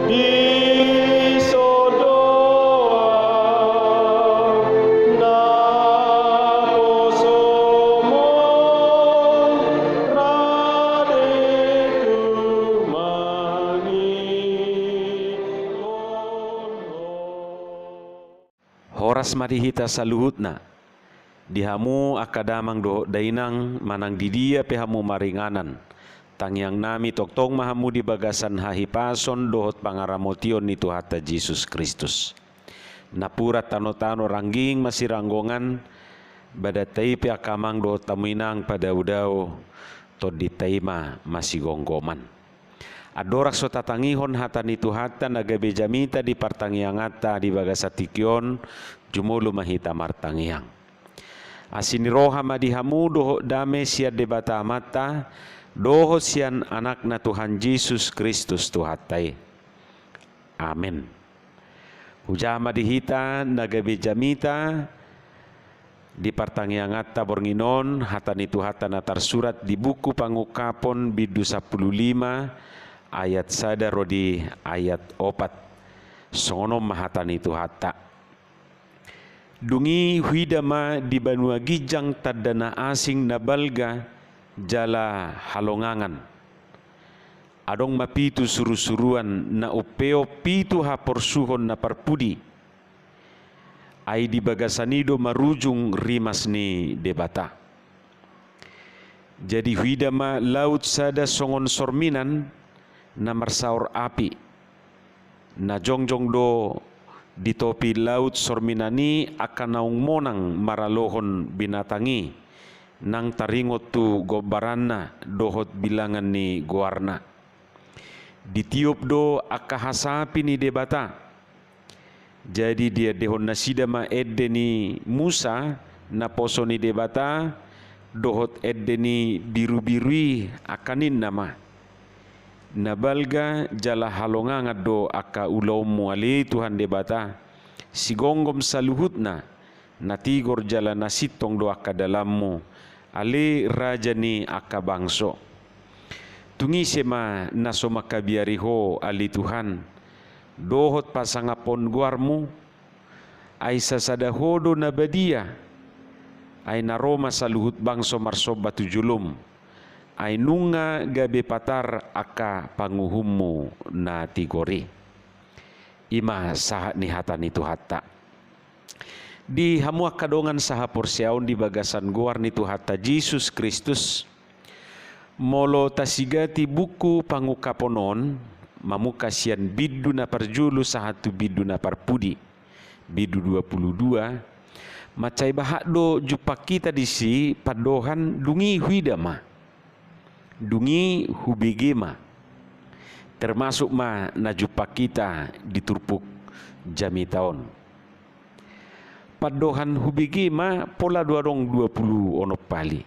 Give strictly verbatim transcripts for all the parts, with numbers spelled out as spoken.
Dison do ahu naposomon rade tumangihon ho. Horas ma di hita saluhutna. Di hamu angka damang dohot dainang, manang di dia pe hamu maringanan, tangiangnami tongtong ma hamu di bagasan hahipason dohot pangaramotion ni Tuhanta Jesus Kristus. Napuran tanotano rangging masiranggongan, badanta i pe angka amang dohot hamu inang padaodao, tondinta i ma masigomgoman. Andorang so tatangihon hata ni Tuhanta na gabe jamita di partangianganta di bagasan tingki on, jumolo ma hita martangiang. Asi ni roha ma di hamu dohot dame sian Debata Amanta, dohot sian Anakna Tuhan Jesus Kristus Tuhanta i. Amen. Hujaha ma di hita na gabe jamita di partangianganta borngin on, hata ni Tuhanta na tarsurat di buku Pangungkapon bindu sampulu lima ayat sada ro di ayat opat. Songon on ma hata ni Tuhanta. Dung i huida ma di banua ginjang tanda na asing na balga jala halongangan. Adong ma pitu surusuruan na umpeop pitu haporsuhon na parpudi. Ai di bagasan i do marujung rimas ni Debata. Jadi huida ma laut sada songon sorminan na marsaor api. Na jongjong do di topi laut sorminan i angka naung monang maralohon binatang i, nang taringot tu gombaranna dohot bilangan ni goarna. Ditiop do angka hasapi ni Debata. Jadi diendehon nasida ma ende ni Musa naposo ni Debata, dohot ende ni birubiru i, angka ninna ma: Na balga jala halongangan do angka ulaonmu ale Tuhan Debata, sigomgom saluhutna, na tigor jala na sintong do angka dalanmu, ale Raja ni angka bangso. Tung ise ma na so mangkabiari Ho ale Tuhan, dohot pasangaphon goarmu? Ai sasada Ho do na badia. Ai na ro ma saluhut bangso marsomba tu jolom. Ai nunga gabe patar angka panguhummu na tigor i. I ma sahat ni hata ni Tuhanta. Di hamu angka dongan sahaporseaon di bagasan goar ni Tuhanta Jesus Kristus, molo tasigati buku Pangungkapon on, mamungka sian bindu na parjolo sahat tu bindu na parpudi, bindu dua pulu dua, mansai bahat do jumpang hita disi pandohan dung i huida ma, dung i hubege ma. Termasuk ma na jumpang hita di turpuk jamita on. Pandohan hubege ma pola do adong dua pulu onom hali.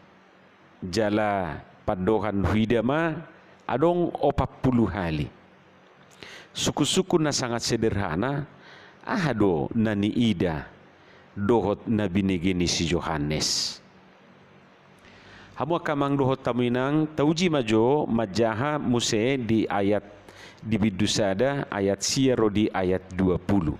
Jala pandohan huida ma adong opat pulu hali. Sungkunsungkun na sangat sederhana, aha do na niida dohot na binege ni si Johannes? Hamu angka amang dohot hamu inang, tauji ma jo manjaha muse di ayat, di bindu sada ayat sia ro di ayat dua pulu.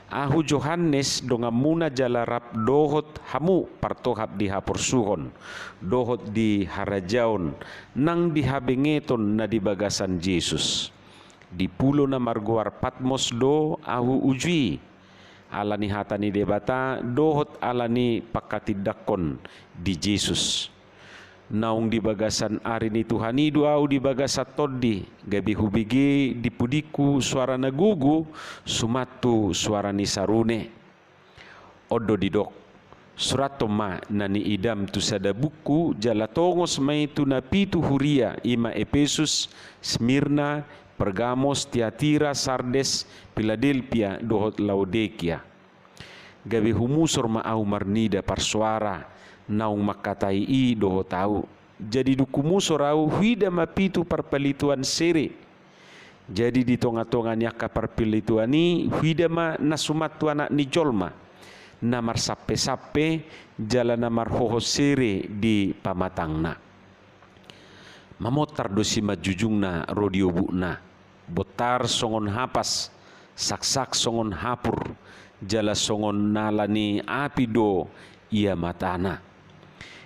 Ahu Johannes donganmuna jala rap dohot hamu partohap di haporsuhon dohot di harajaon nang di habengeton na di bagasan Jesus. Di pulo na margoar Patmos do ahu uju i, ala ni hata ni Debata dohot ala ni pangkatindangkon di Jesus. Naung di bagasan ari ni Tuhan i do ahu di bagasan tondi, gabe hubege di pudingku soara na gogo, suman tu soara ni sarune. On do didok: Surathon ma na niidam tu sada buku, jala tongos ma i tu na pitu huria, i ma Epesus, Smirna, Pergamos, Tiatira, Sardes, Piladelpia, dohot Laodikia. Gabe humusor ma ahu marnida parsoara naung mangkatai i dohot ahu. Jadi dung humusor ahu, huida ma pitu parpalituan sere. Jadi di tongatonga ni angka parpalituan i huida ma na suman tu Anak ni jolma, na marsampesampe jala na marhohot sere di pamatangna. Mamontar do simanjujungna ro di obukna. Bot-, Tar songon hapas, saksak songon hapur, jala songon nala ni api do ia matana.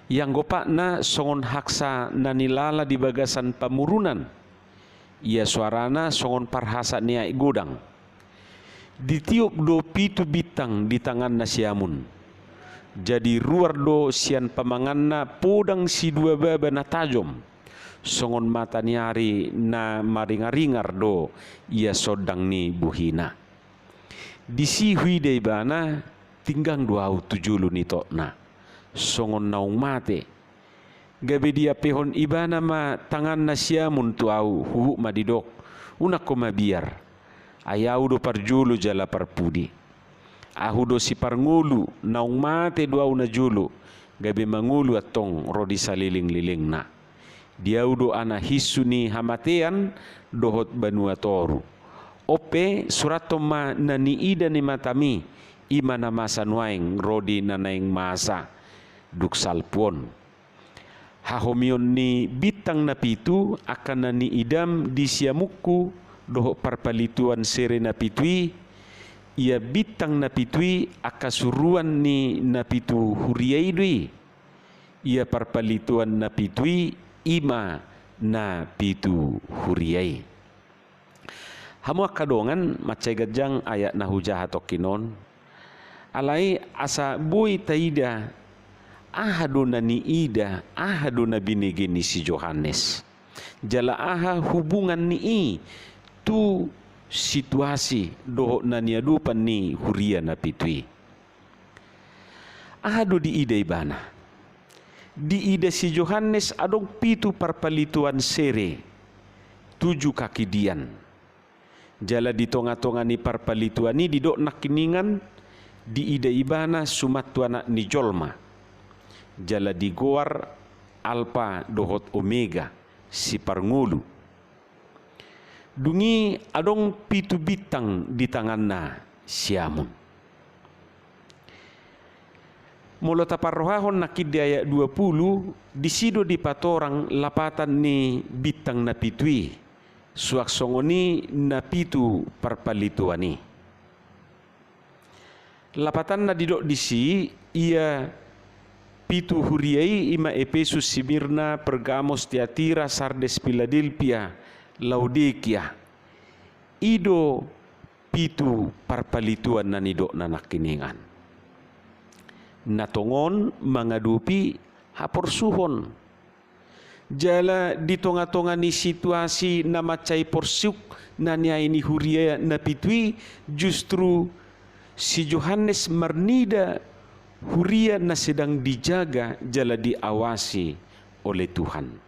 Ianggo patna songon haksa na nilala di bagasan pamurunan, ia soarana songon parhasa ni aek godang. Ditiop do pitu bintang di tanganna siamun. Jadi ruar do sian pamanganna podang sidua baba na tajom, songon mata ni ari na maringaringar do ia sondang ni bohina. Disi huida ibana, tinggang do ahu tu jolo ni totna, songon naung mate. Gabe diampehon ibana ma tanganna siamun tu ahu, huhut ma didok, unang ho mabiar. Ai ahu do parjolo jala parpudi. Ahu do siparngolu, naung mate do ahu najolo, gabe mangolu antong ro di salelenglelengna. Di ahu do anak hinsu ni hamatean dohot banua toru. On pe, surathon ma na niida ni matami, i ma na masa nuaeng ro di na naeng masa, dung salpu on. Hahomion ni bintang na pitu angka na niidam di siamunku dohot parpalituan sere na pitu i, ia bintang na pitu i angka suruan ni na pitu huria i do i. Ia parpalituan na pitu i, i ma na pitu huria i. Hamu angka dongan, mansai ganjang ayat na hujaha tongkin on. Alai asa boi taida, aha do na niida, aha do na binege ni si Johannes. Jala aha hubungan ni i tu situasi dohot na niadopan ni huria na pitu i. Aha do diida ibana? Diida si Johannes adong pitu parpalituan sere, tuju kakidian. Jala di tongatonga ni parpalituan i didok nangkiningan, diida ibana suman tu Anak ni jolma. Jala digoar Alpa dohot Omega, siparngolu. Dung i adong pitu bintang di tanganna siamun. Molo taparrohahon nangkin di ayat dua pulu, disi do dipatorang lapatan ni bintang na pitu i, suang songon i na pitu parpalituan i. Lapatanna didok disi, ia pitu huria i, i ma Epesus, Simirna, Pergamos, Tiatira, Sardes, Piladelpia, Laodikia. I do pitu parpalituan na nidokna nangkiningan. Na tongon mangadopi haporsuhon. Jala di tongatonga ni situasi na mansai porsuk na niae ni huria na pitu i, justru si Johannes marnida huria na sedang dijaga jala diawasi oleh Tuhan.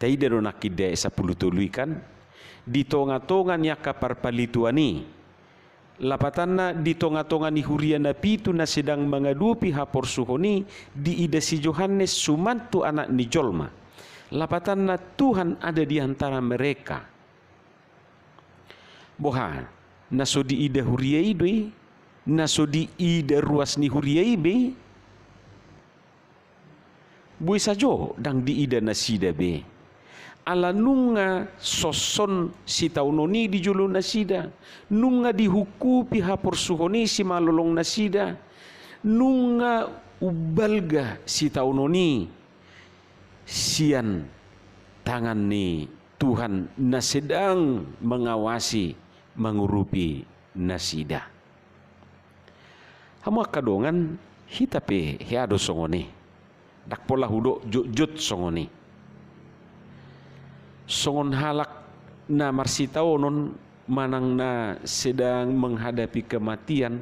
Taida do nangkin di ayat sampulu tolu i kan, di tongatonga ni angka parpalituan i, lapatanna di tongatonga ni huria na pitu na sedang mangadopi haporsuhon i, diida si Johannes suman tu Anak ni jolma. Lapatanna Tuhan ada di antara mereka. Boha, na so diida huria i do i, na so diida ruas ni huria i be i. Boi sajo ndang diida nasida be. Ala nunga sonson sitaonon i di jolo nasida, nunga dihungkupi haporsuhon i simalolong nasida, nunga umbalga sitaonon i sian tangan ni Tuhan na sedang mengawasi, mangurupi nasida. Hamu angka dongan, hita pe hea do songon i. Ndang pola hudok jotjot songon i. Songon halak na marsitaonon manang na sedang menghadapi kematian,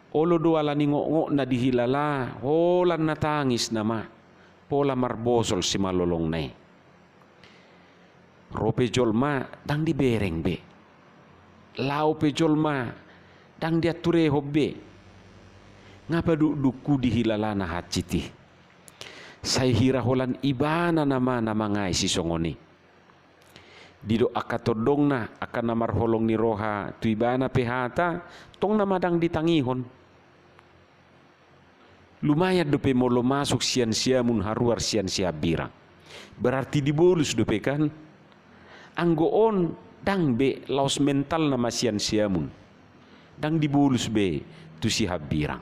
olo do ala ni ngokngokna dihilala, holan na tangis nama, pola marbosol simalolongna i. Ro pe jolma ndang dibereng be. Laho pe jolma ndang dianturehon be. Nga padukdukhu dihilalana hansit i. Sai hira holan ibana nama na mangae sisongon i. Didok angka tondongna, angka na marholong ni roha tu ibana pe hata, tong nama ndang ditangihon. Lumayan dope molo masuk sian siamun haruar sian sihambirang. Berarti dibolus dope kan? Anggo on Ndang be, laos mentalna ma sian siamun. Ndang dibolus be tu sihambirang.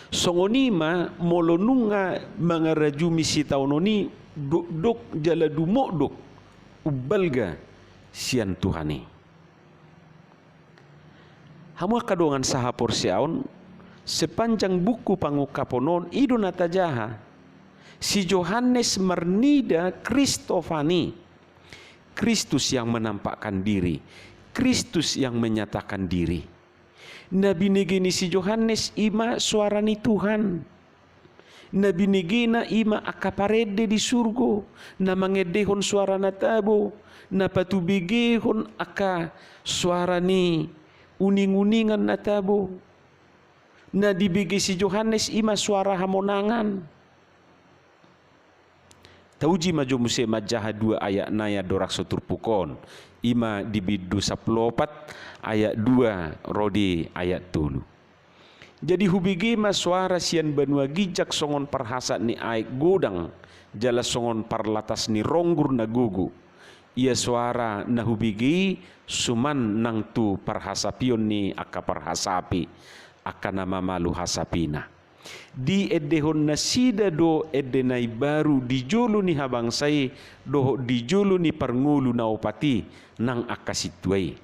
Songon i ma molo nunga mangarajumi sitaonon i dokdok jala dumokdok umbalga sian Tuhan i. Hamu angka dongan sahaporseaon, sepanjang buku Pangungkapon on, i do na tajaha. Si Johannes marnida Kristofani, Kristus yang menampakkan diri, Kristus yang menyatakan diri. Na binege ni si Johannes i ma soara ni Tuhan. Na binegena i ma angka parende di surgo, na mangendehon soara na tabo, na patubegehon angka soara ni uninguningan na tabo. Na dibege si Johannes i ma soara hamonangan. Tauji ma jo muse manjaha dua ayat nai andorang so turpuk on, i ma di bindu sampulu opat ayat dua ro di ayat tolu. Jadi hubege ma soara sian banua ginjang songon parhasat ni aek godang, jala songon parlatas ni ronggur na gogo. Ia soara na hubege i suman nang tu parhasapion ni angka parhasapi, angka na mamalu hasapina. Diendehon nasida do ende na imbaru di jolo ni habangsa i dohot di jolo ni parngolu na opat i nang angka sintua i.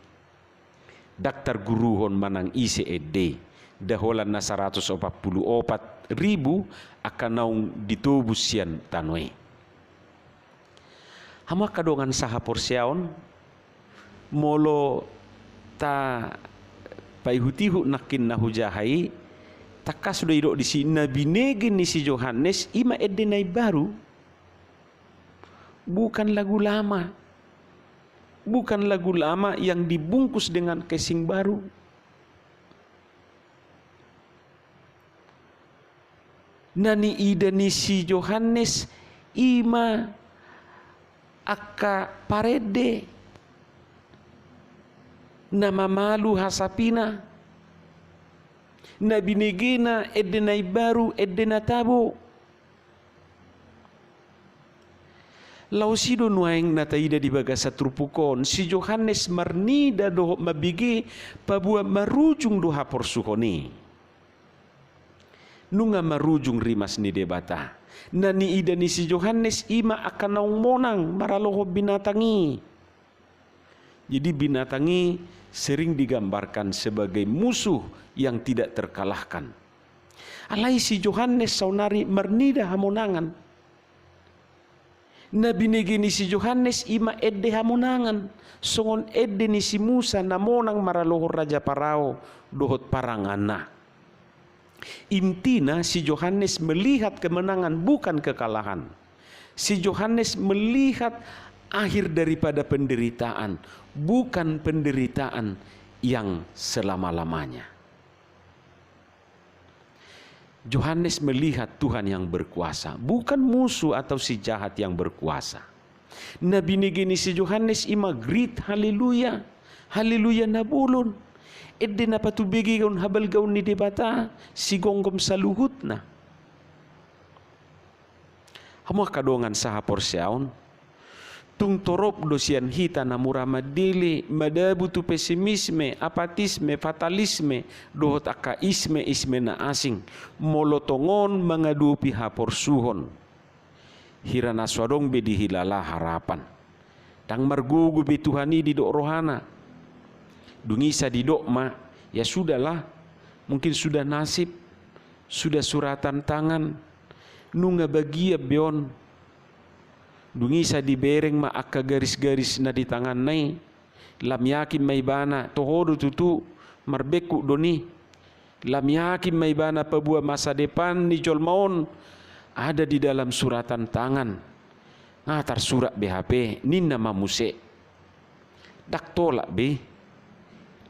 Ndang targuruhon manang ise ende i, nda holan na saratus opat pulu opat ribu angka naung ditobus sian tano i. Hamu angka dongan sahaporseaon, molo tapaihutihut nangkin na hujaha i, tangkas do didok disi na binege ni si Johannes i ma ende na imbaru. Bukan lagu lama. Bukan lagu lama yang dibungkus dengan casing baru. Na niida ni si Johannes i ma angka parende na mamalu hasapina, na binegena ende na imbaru, ende na tabo. Laos i do nuaeng na taida di bagasan turpuk on, si Johannes marnida dohot mambege paboa marujung do haporsuhon i. Nunga marujung rimas ni Debata. Na niida ni si Johannes i ma angka naung monang maralohon binatang i. Jadi binatang i sering digambarkan sebagai musuh yang tidak terkalahkan. Alai si Johannes saonari marnida hamonangan. Na binege ni si Johannes i ma ende hamonangan, songon ende ni si Musa na monang maralohon Raja Parao dohot paranganna. Intina, si Johannes melihat kemenangan, bukan kekalahan. Si Johannes melihat akhir daripada penderitaan, bukan penderitaan yang selama-lamanya. Johannes melihat Tuhan yang berkuasa, bukan musuh atau si jahat yang berkuasa. Na binege ni si Johannes i ma grit haleluya, haleluya na bolon. Ende na patubegehon habalgaon ni Debata, sigomgom saluhutna. Hamu angka dongan sahaporseaon, tung torop do sian hita na mura mandele, madabu tu pesimisme, apatisme, fatalisme, dohot angka isme-isme na asing, molo tongon mangadopi haporsuhon. Hira na so adong be dihilala harapan. Ndang margogo be Tuhan i didok rohana. Dung i sai didok ma, ya sudahlah, mungkin sudah nasib, sudah suratan tangan, nunga bagian be on. Dung i sai dibereng ma angka garis-garis na di tanganna i, lam yakin ma ibana, toho do tutu, marbengkuk do ni. Lam yakin ma ibana paboa masa depan ni jolma on ada di dalam suratan tangan. Nga tarsurat be hape, ninna ma muse. Ndang tolap be.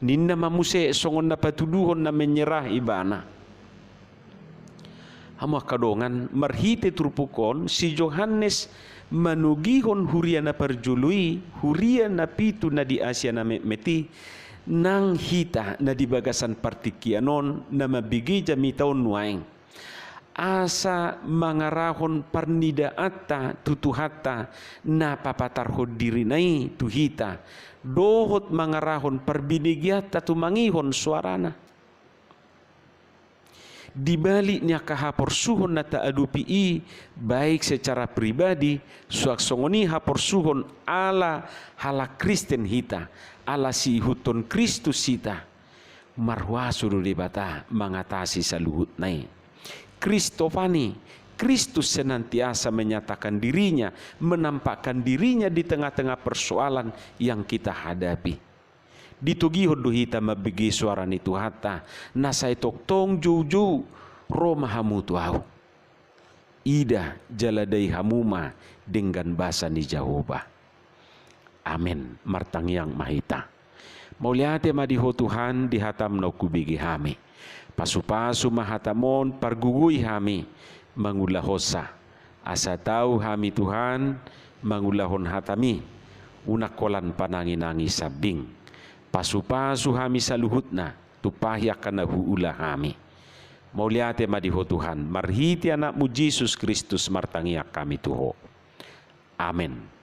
Ninna ma muse songon na patuduhon na menyerah ibana. Hamu angka dongan, marhite turpuk on, si Johannes manogihon huria na parjolo i, huria na pitu na di Asia na metmet i, nang hita na di bagasan partingkian on, na mambege jamita on nuaeng. asa mangarahon parnidaanta tu Tuhanta na papatarhon dirina i tu hita, dohot mangarahon parbinegeanta tumangihon soarana. Di balik ni angka haporsuhon na taadopi i, baik secara pribadi, suang songon i haporsuhon ala halak Kristen hita, ala siihuthon Kristus hita, marhuaso do Debata mangatasi saluhutna i. Christophany, Kristus senantiasa menyatakan dirinya, menampakkan dirinya di tengah-tengah persoalan yang kita hadapi. Ditogihon do hita mambege soara ni Tuhanta, na sai tongtong joujou ro ma hamu tu ahu. Ida jala dai hamu ma denggan basa ni Jahowa. Amen. Martangiang ma hita. Mauliate ma di Ho Tuhan, di hataM naung hubege hami. Pasupasu ma hataM on, pargogoi hami mangulahonsa. Asa tau hami Tuhan mangulahon hataMi, unang holan panangi-nangi sambing. Pasupasu hami saluhutna, tumpahi angka na huula hami. Mauliate ma di Ho Tuhan, marhite AnakMu Jesus Kristus martangiang hami tu Ho. Amen.